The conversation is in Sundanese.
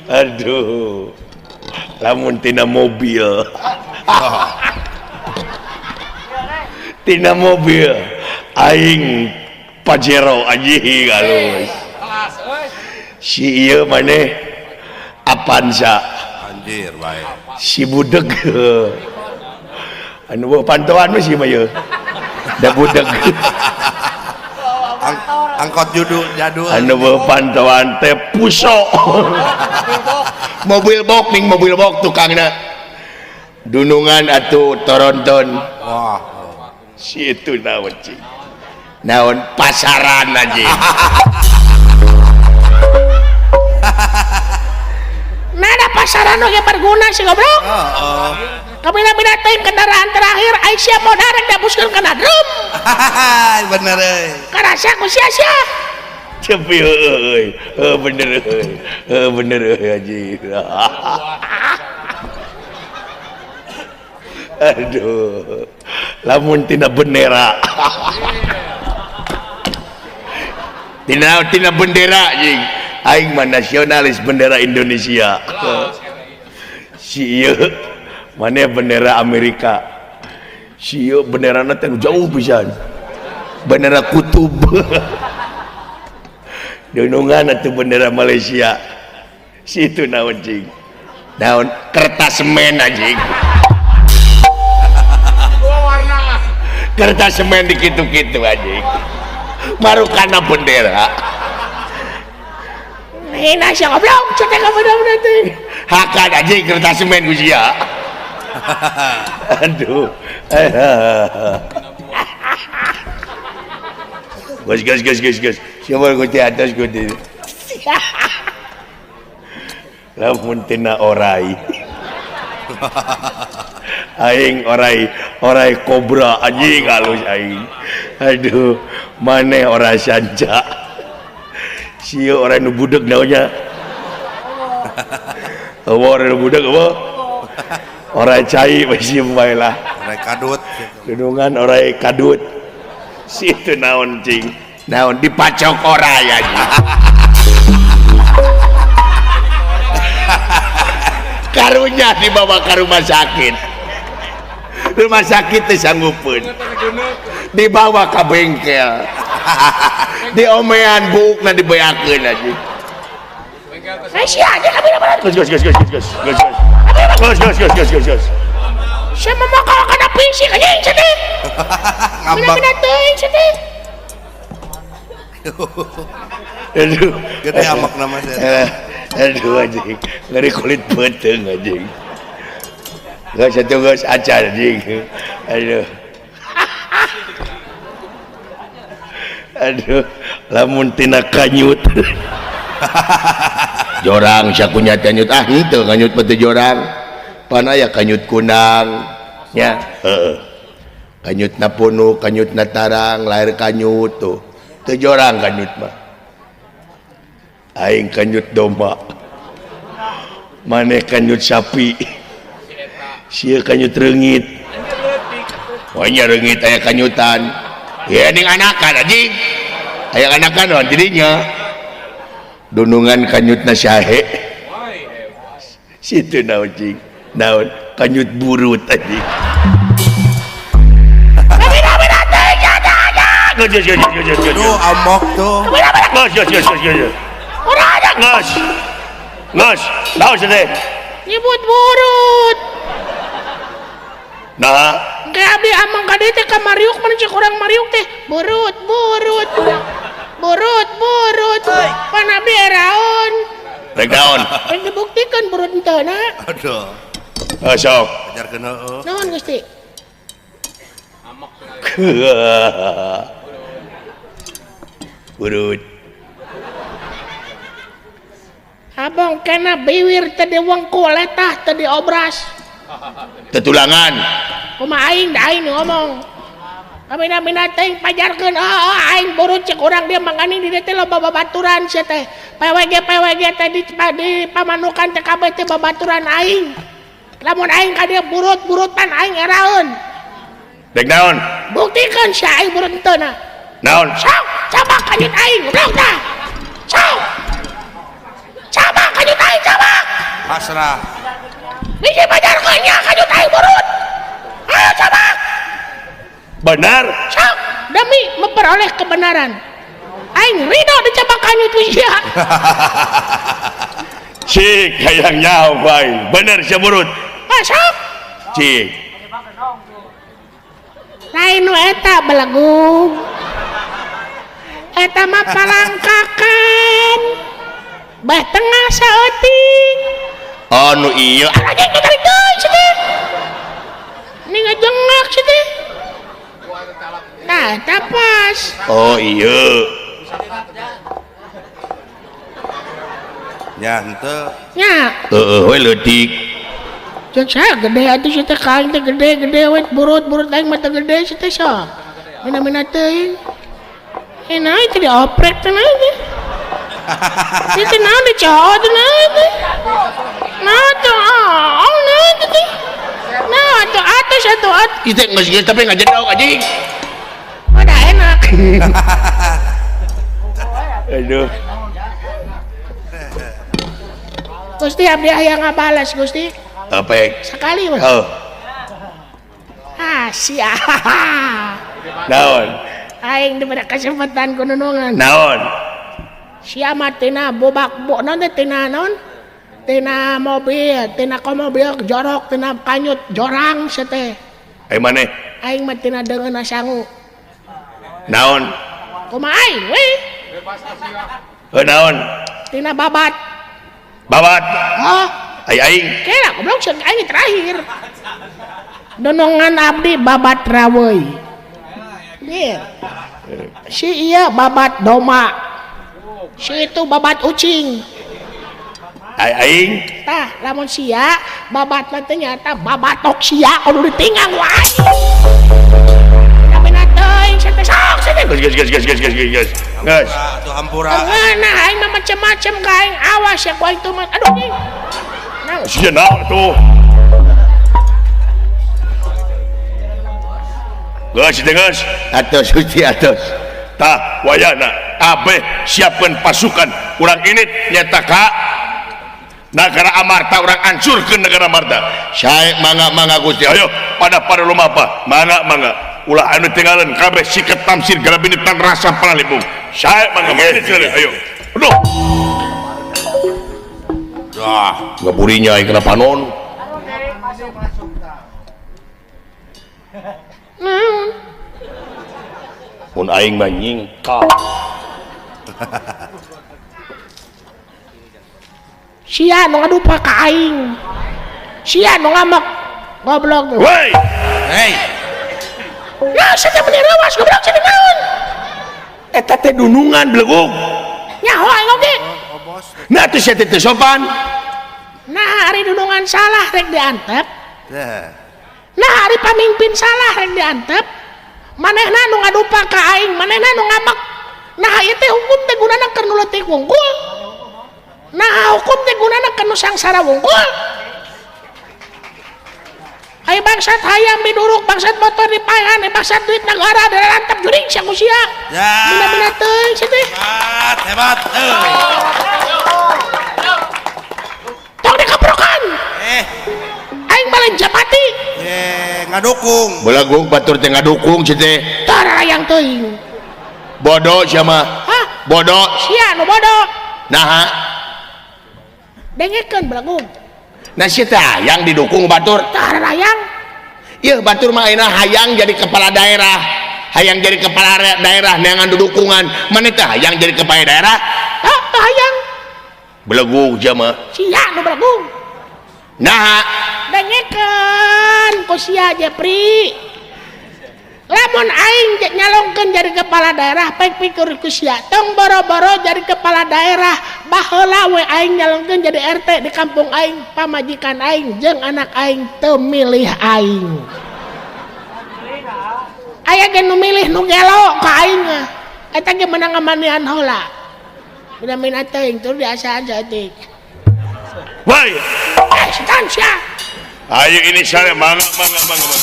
Aduh lamun tina mobil tina mobil aing Pajero anjing halus si ieu maneh Avanza anjir bae si budeg anu pantauan mah si mah ieu da budeg angkot judul jadul anu pantauan teh puso mobil bok ning mobil bok tukangna dunungan atuh toronton. Wah si itu naon cing naon pasaran aja. Nah ada pasaran oge berguna sih goblok. Heeh. Kabina-bina teuing kendaraan terakhir Aisyah mau darek dapuskeun kana drum. Bener euy. Karasa ku sia-sia. Cepi euy. Heuh bener euy. Heuh bener euy anjing. Aduh. Lamun tina bendera. Tina bendera anjing. Aing mah nasionalis bendera Indonesia. Si ieu maneh bendera Amerika. Si ieu benderana teh jauh pisan. Bendera kutub. Dunungan atuh bendera Malaysia. Si itu naon cing? Naon kertas semen anjing. Kertas semen dikitu-kitu anjing. Marukana bendera. Hina sia goblok, cetek ka benda-benda teh. Hakan anjing kertas semen ku sia. Aduh. Gas gas gas gas gas. Siapa ku di atas ku di. Lamun tina orai. Aing orai orai kobra anjing halus aing. Aduh, maneh orai sanca. Sieu orai nu budeg naonnya. Eueuh orai nu budeg eueuh. Orai cai masih bae lah. Orai kadut. Dunungan orai kadut. Si itu naon cing? Naon dipacok orai anjing. Karunya dibawa ke rumah sakit. Rumah sakit teh sanggupeun. Dibawa ke bengkel. Diomean buukna dibeakeun anjing. Sia aja kabina-bina. Gus gus gus gus gus gus gus. Gus gus gus gus gus gus. Sia mah kalau kana fisik anjing sia teh. Ngambang. Bina-bina teuing sia teh. Aduh. Gede amak nama saya. Aduh anjing, ngeri kulit beuteung anjing. Geus atuh geus acan anjing. Aduh. Aduh, lamun tina kanyut. Jorang sakunya kanyut ah henteu kanyut mah teu jorang. Pan aya kanyut kunang nya. Heeh. Kanyutna punu, kanyutna tarang, lahir kanyut tuh. Teu jorang kanyut mah. Aing kanyut domba. Maneh kanyut sapi. Sia kanyut reungit. Oh nya reungit aya kanyutan. Ya ning anakan anjing. Aya anakan naon jadinya. Dunungan kanyutna sahe. Situ naon cing? Naon kanyut burut anjing. Aduh amok tuh. Geus geus geus geus. Nges. Nges. Naon sia teh? Nyebut burut. Nah, Kayak abdi amang ka dieu teh ka Mariuk mun cek urang Mariuk teh burut burut. Burut burut. Pan abdi eraon. Rek naon? Rek dibuktikeun burut henteu na. Aduh. Heuh sok. Ajarkeun heueuh. Naon Gusti? Amok. Burut. Abang kena biwir teu diwengku letah teu diobras. Tetulangan. Kumaha aing da aing ngomong. Kabina-bina teuing pajarkeun oh, aing burut cek urang dia mangani di dieu teh loba babaturan sia teh. PWG PWG teh di pamanukan teh kabeh teh babaturan aing. Lamun aing ka dieu burut-burutan aing eraeun. Dek naon? Buktikeun sia aing burut henteu na. Naon? Sok, coba kanyut aing goblok tah. Sok. Pasrah. Bisi pajarkeun nya kanyut aing burut. Ayo cabak. Benar. Sok demi memperoleh kebenaran. Aing ridho dicabak kanyut ku sia. Cik hayang nyaho ku aing. Bener sia burut. Ah sok. Cik. Lain nu eta belagung. Eta mah palangkakan. Bah tengah saeuting. Oh nu ieu. Anjing nu tarik deui sia teh. Ini ngejengak sia teh. Nah, eta pas. Oh iya. Nya henteu. Nya. Heeh, we leutik. Cek saya gede atuh sia teh ka aing teh gede-gede we burut-burut aing mah teh gede sia teh sok. Mina-mina teuing. Naon teh dioprek teh naon teh. Ieu teh naon dicowok teh naon teh. Naon teh oh naon teh. Nah atuh atos atuh atuh. Ieu teh geus geus tapi ngajedog anjing. Udah enak. Aduh. Gusti abdi aya ngabales Gusti. Apa? Sekali mah. Oh. Ah sia. Naon? Aing diberi kesempatan ku nunungan. Naon? Sia mah tina bobak bo naon teh tina naon? Tina mobil, tina komobil jorok, tina kanyut jorang sia teh. Ai maneh? Aing mah tina deungeunna sangu. Naon? Kumaha aing we? Heuh naon? Tina babat. Babat? Hah? Ai aing. Kela goblok sia aing terakhir. Donongan abdi babat raweuy. Nih. Si iya babat doma. Si itu babat ucing. Ai aing. Tah lamun sia babat mah teh nyata babatok sia kudu ditinggang wae. Mina-mina teuing sia teh sok sia teh. Geus geus geus geus geus geus geus. Geus. Atuh hampura. Nah aing mah macem-macem ka aing awas ya ku aing tuh mah. Aduh anjing. Naon? Sia naon tuh? Geus teh geus. Atos Gusti atos. Tah wayana kabeh siapkeun pasukan urang init nyata ka negara Amarta urang hancurkeun negara Amarta. Sae mangga-mangga Gusti. Ayo pada pada lumapa mangga-mangga ulah anu tinggalan kabeh siket tamsir garabini tan rasa panalipung. Sae mangga mangga ayo. Aduh. Dah, ngaburinya aing kana panon. Naon? Mun aing mah nyingkah. Sia nu ngadupa ka aing. Sia nu ngamuk. Goblok. Woi. Hei. Nah, sia teh meuni rawas goblok sia teh naon? Eta teh dunungan belegug. Nyaho aing oge. Nah atuh sia teh teu sopan. Nah, ari dunungan salah rek diantep. Teh. Nah, ari pamimpin salah rek diantep. Manehna nu ngadupa ka aing, manehna nu ngamek. Nah, ieu teh hukum teh gunana keur nu leutik wungkul. Nah, hukum teh gunana keur nu sangsara wungkul. Ai bangsat hayam diduruk, bangsat motor dipaehan, ai bangsat duit negara dilalantap juring sia ku sia. Ya. Mina-mina teuing sia teh. Hebat, hebat. Tong dikeprokan. Aing mah lain japati. Ngadukung. Belagung batur teh ngadukung sia teh. Tah rayang teuing. Bodoh sia mah. Hah? Bodoh. Sia nu bodoh. Naha? Dengekeun belagung. Nah sia teh hayang didukung batur. Tah rayang. Ieu batur mah ayeuna hayang jadi kepala daerah. Hayang jadi kepala daerah neangan dukungan. Maneh teh hayang jadi kepala daerah? Hah, tah hayang. Belagung sia mah. Sia nu belagung. Naha? Dengekeun ku sia Jepri. Lamun aing nyalongkeun jadi kepala daerah pek pikir ku sia. Tong boro-boro jadi kepala daerah, baheula we aing nyalongkeun jadi RT di kampung aing, pamajikan aing jeung anak aing teu milih aing. Aya ge nu milih nu gelo ka aing mah. Eta ge meunang ngamanian heula. Mina-mina teuing tur diasaan saeutik. Woi. Setan sia. Ayo ini saya mangga mangga mangga.